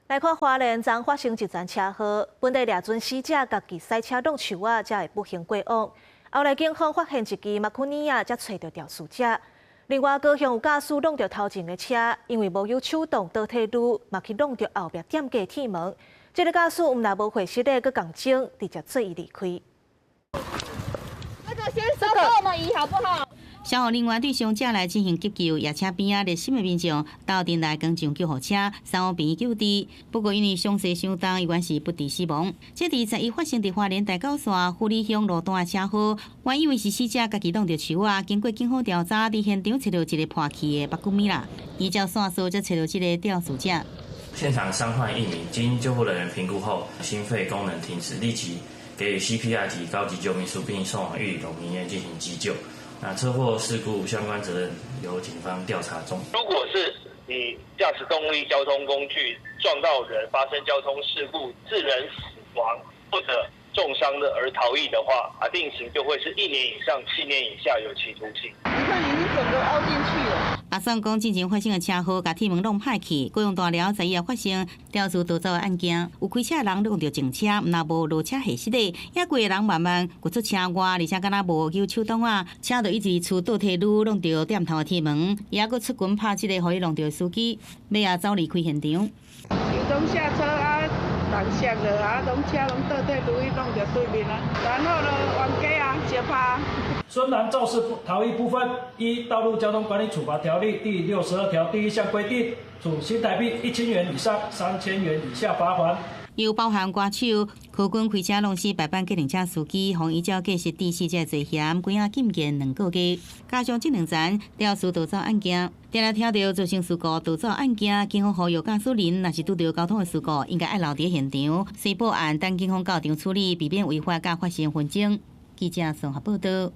來看花蓮昨發生一場車禍，本地掠準死者家己駛車挵樹仔，才會不幸過往。後來警方發現一支馬庫尼亞，才揣著肇事者。另外，高雄有駕駛挵著頭前的車，因為無有手動倒退嚕，嘛去挵著後壁店家鐵門。這个駕駛毋但無貨色咧，閣共鐘直接做伊離開。那個先收我們椅好不好？消防人員對傷者來進行急救，也車邊仔熱心的民眾鬥陣來趕上救護車，送往病院救治。不過因為傷勢傷重，猶原是不治死亡。這佇11發生佇花蓮大甲線富里鄉路段的車禍，原以為是死者家己挵著樹仔，經過警方調查，佇現場揣著一個破去的目久米啦，依照線索才揣著這个肇事者。現場傷患一名，經救護人員評估後，心肺功能停止，立即給予 CPR 及高級救命術，並送往玉里榮民醫院進行急救。那車禍事故相關責任由警方調查中。如果是你駕駛動力交通工具撞到人，發生交通事故致人死亡或者重傷的而逃逸的話，啊，定刑就會是1年以上7年以下有期徒刑。你看已經整個凹進去了。阿算講，進前發生的車禍，共鐵門弄歹去，高雄大寮十一也發生肇事逃走的案件，有開車人挵著前車，毋但無落車下失的，也規个人慢慢掘出車外，而且敢若無救手擋啊，車就一直出倒退嚕，挵著店頭的鐵門，也閣出拳拍這个予伊挵著的司機，尾仔走離開現場。伊攏下車啊，人摔落啊，攏車攏倒退嚕去挵著對面啊，然後呢，冤家啊，相拍。孫男肇事逃逸部分，依《道路交通管理處罰條例》第62條第1項規定，處新台幣1000元以上3000元以下罰鍰。又包含歌手柯君開車挵死白班計程車司機，予依照過失致死這罪嫌，關押禁見2個月。加上這兩層肇事逃走案件，定定聽著造成事故逃走案件，警方呼籲駕駛人若是拄著交通的事故，應該愛留佇現場，先報案，等警方到場處理，避免違法佮發生紛爭。記者綜合報導。